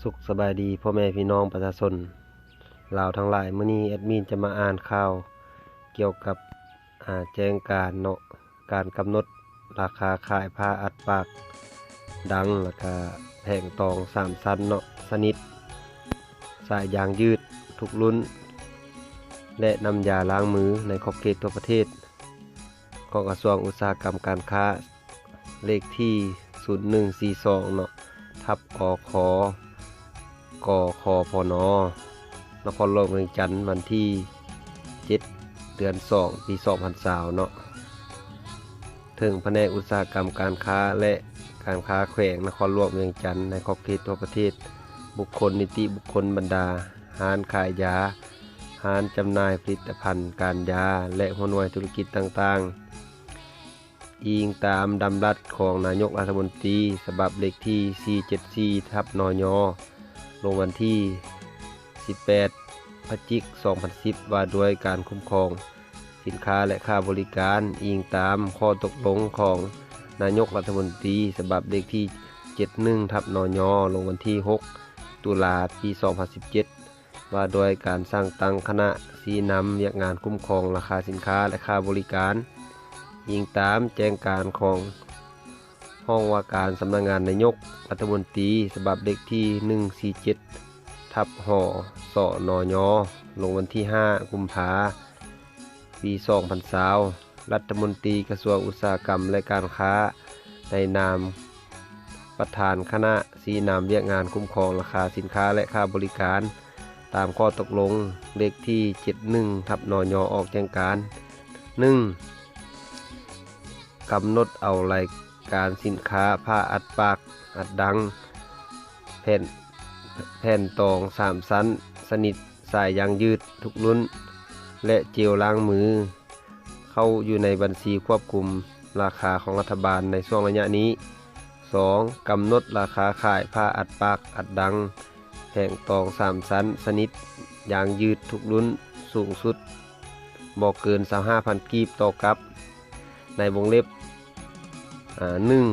ສຸກສະບາຍດີພໍ່ແມ່ພີ່ນ້ອງປະຊາຊົນລາວທັງຫຼາຍ. ມື້ນີ້ແອດມິນຈະມາອ່ານຂ່າວກ່ຽວກັບ ອາ ແຈ້ງການເນາະ ການກຳນົດລາຄາຂາຍຜ້າອັດປາກດັງ ແລ້ວກະແຜງຕອງສາມຊັ້ນເນາະ ຊະນິດ ສາຍຢາງຢືດທຸກລຸ້ນ ແລະ ນ້ຳຢາລ້າງມືໃນຂອບເຂດທົ່ວປະເທດ ຂອງກະຊວງອຸດສາຫະກຳການຄ້າ ເລກທີສູນໜຶ່ງສີ່ສອງເນາະ ທັບ ອຂ ກຂພນ ນະຄອນຫຼວງວຽງຈັນ ວັນທີເຈັດ ເດືອນສອງ ປີສອງພັນຊາວເນາະ ເຖິງພະແນກອຸດສາຫະກຳການຄ້າ ແລະ ການຄ້າແຂວງນະຄອນຫຼວງວຽງຈັນ ໃນຂອບເຂດທົ່ວປະເທດ, ບຸກຄົນ, ນິຕິບຸກຄົນ, ບັນດາຮ້ານຂາຍຢາ, ຮ້ານຈຳໜ່າຍຜະລິດຕະພັນການຢາ ແລະ ຫົວໜ່ວຍທຸລະກິດຕ່າງໆ. ອີງຕາມດຳລັດຂອງນາຍົກລັດຖະມົນຕີ ສະບັບເລກທີສີ່ເຈັດສີ່ ທັບ ນຍ ລົງວັນທີສິບແປດ ພະຈິກ ສອງພັນສິບ ວ່າດ້ວຍການຄຸ້ມຄອງສິນຄ້າ ແລະ ຄ່າບໍລິການ, ອີງຕາມຂໍ້ຕົກລົງຂອງນາຍົກລັດຖະມົນຕີ ສະບັບເລກທີເຈັດໜຶ່ງ ທັບ ນຍ ລົງວັນທີຫົກ ຕຸລາ ປີສອງພັນສິບເຈັດ ວ່າດ້ວຍການສ້າງຕັ້ງຄະນະຊີ້ນຳວຽກງານຄຸ້ມຄອງລາຄາສິນຄ້າ ແລະ ຄ່າບໍລິການ, ອີງຕາມແຈ້ງການຂອງຫ້ອງວ່າການສຳນັກງານນາຍົກລັດຖະມົນຕີ ສະບັບເລກທີໜຶ່ງສີ່ເຈັດ ທັບ ຫສນຍ ລົງວັນທີຫ້າ ກຸມພາ ປີສອງພັນຊາວ ລັດຖະມົນຕີກະຊວງອຸດສາຫະກຳ ແລະ ການຄ້າ ໃນນາມປະທານຄະນະຊີ້ນຳວຽກງານຄຸ້ມຄອງລາຄາສິນຄ້າ ແລະ ຄ່າບໍລິການ ຕາມຂໍ້ຕົກລົງເລກທີເຈັດໜຶ່ງ ທັບ ນຍ ອອກແຈ້ງການ. ໜຶ່ງ ກຳນົດເອົາລາຍການສິນຄ້າຜ້າອັດປາກອັດດັງ ແຜ່ນ ແຜ່ນຕອງສາມຊັ້ນ ຊະນິດສາຍຢາງຢືດທຸກລຸ້ນ ແລະ ເຈວລ້າງມື ເຂົ້າຢູ່ໃນບັນຊີຄວບຄຸມລາຄາຂອງລັດຖະບານໃນຊ່ວງໄລຍະນີ້. ສອງ ກຳນົດລາຄາຂາຍຜ້າອັດປາກອັດດັງ ແຜງຕອງສາມຊັ້ນ ຊະນິດຢາງຢືດທຸກລຸ້ນ ສູງສຸດບໍ່ເກີນຊາວຫ້າພັນກີບຕໍ່ກັບ ໃນວົງເລັບ ອາ ໜຶ່ງ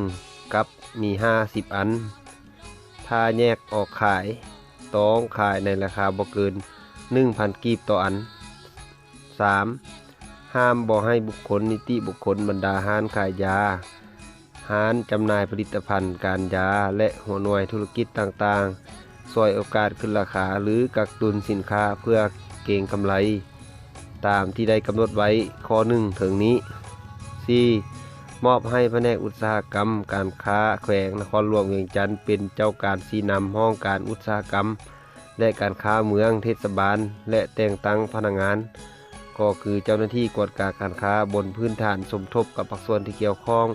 ກັບມີຫ້າສິບອັນ. ຖ້າແຍກອອກຂາຍ ຕ້ອງຂາຍໃນລາຄາບໍ່ເກີນໜຶ່ງພັນກີບຕໍ່ອັນ. ສາມ ຫ້າມບໍ່ໃຫ້ບຸກຄົນ, ນິຕິບຸກຄົນ, ບັນດາຮ້ານຂາຍຢາ, ຮ້ານຈຳໜ່າຍຜະລິດຕະພັນການຢາ ແລະ ຫົວໜ່ວຍທຸລະກິດຕ່າງໆ ສວຍໂອກາດຂຶ້ນລາຄາ ຫຼື ກັກຕຸນສິນຄ້າເພື່ອເກັງກຳໄລ ຕາມທີ່ໄດ້ກຳນົດໄວ້ຂໍ້ໜຶ່ງເທິງນີ້. ສີ່ ມອບໃຫ້ພະແນກອຸດສາຫະກຳການຄ້າແຂວງນະຄອນຫຼວງວຽງຈັນ ເປັນເຈົ້າການຊີ້ນຳຫ້ອງການອຸດສາຫະກຳ ແລະ ການຄ້າເມືອງ, ເທດສະບານ ແລະ ແຕ່ງຕັ້ງພະນັກງານ ກໍຄືເຈົ້າໜ້າທີ່ກວດກາການຄ້າ ບົນພື້ນຖານສົມທົບກັບພາກສ່ວນທີ່ກ່ຽວຂ້ອງ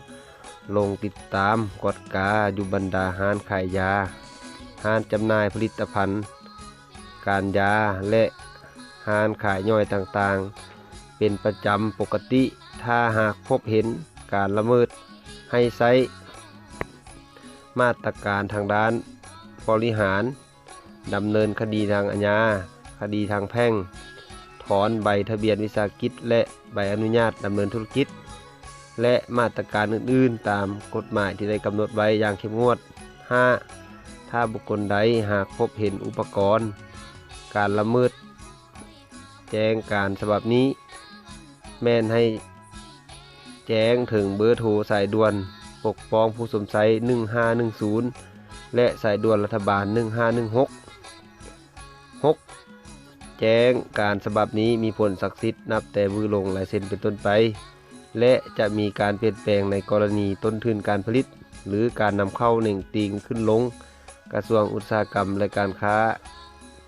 ລົງຕິດຕາມກວດກາຢູ່ບັນດາຮ້ານຂາຍຢາ, ຮ້ານຈຳໜ່າຍຜະລິດຕະພັນການຢາ ແລະ ຮ້ານຂາຍຍ່ອຍຕ່າງໆ ເປັນປະຈຳປົກກະຕິ. ຖ້າຫາກພົບເຫັນການລະເມີດ ໃຫ້ໃຊ້ມາດຕະການທາງດ້ານບໍລິຫານ ດຳເນີນຄະດີທາງອາຍາ, ຄະດີທາງແພ່ງ, ຖອນໃບທະບຽນວິສາຫະກິດ ແລະ ໃບອະນຸຍາດດຳເນີນທຸລະກິດ ແລະ ມາດຕະການອື່ນໆ ຕາມກົດໝາຍທີ່ໄດ້ກຳນົດໄວ້ຢ່າງເຂັ້ມງວດ. ຫ້າ ຖ້າບຸກຄົນໃດຫາກພົບເຫັນອຸປະກອນການລະເມີດ ແຈ້ງການສະບັບນີ້ ແມ່ນໃຫ້ແຈ້ງເຖິງເບີໂທສາຍດ່ວນປົກປ້ອງຜູ້ຊົມໄຊ ໜຶ່ງຫ້າໜຶ່ງສູນ ແລະ ສາຍດ່ວນລັດຖະບານ ໜຶ່ງຫ້າໜຶ່ງຫົກ. ຫົກ ແຈ້ງການສະບັບນີ້ມີຜົນສັກສິດນັບແຕ່ມື້ລົງລາຍເຊັນເປັນຕົ້ນໄປ ແລະ ຈະມີການປ່ຽນແປງໃນກໍລະນີຕົ້ນທຶນການຜະລິດ ຫຼື ການນຳເຂົ້າເໜັງຕີງຂຶ້ນລົງ. ກະຊວງອຸດສາຫະກຳ ແລະ ການຄ້າ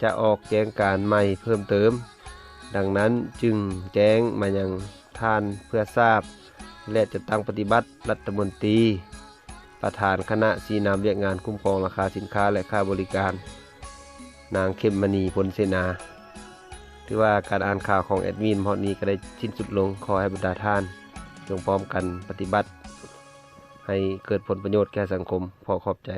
ຈະອອກແຈ້ງການໃໝ່ເພີ່ມເຕີມ. ດັ່ງນັ້ນຈຶ່ງແຈ້ງມາຍັງທ່ານເພື່ອຊາບ ແລະ ຈັດຕັ້ງປະຕິບັດ. ລັດຖະມົນຕີ ປະທານຄະນະຊີ້ນຳວຽກງານຄຸ້ມຄອງລາຄາສິນຄ້າ ແລະ ຄ່າບໍລິການ ນາງ ເຂັມມະນີ ພົນເສນາ. ຖືວ່າການອ່ານຂ່າວຂອງແອດມິນຮອດນີ້ກໍໄດ້ສິ້ນສຸດລົງ. ຂໍໃຫ້ບັນດາທ່ານຈົ່ງພ້ອມກັນປະຕິບັດໃຫ້ເກີດຜົນປະໂຫຍດແກ່ສັງຄົມ. ຂໍຂອບໃຈ.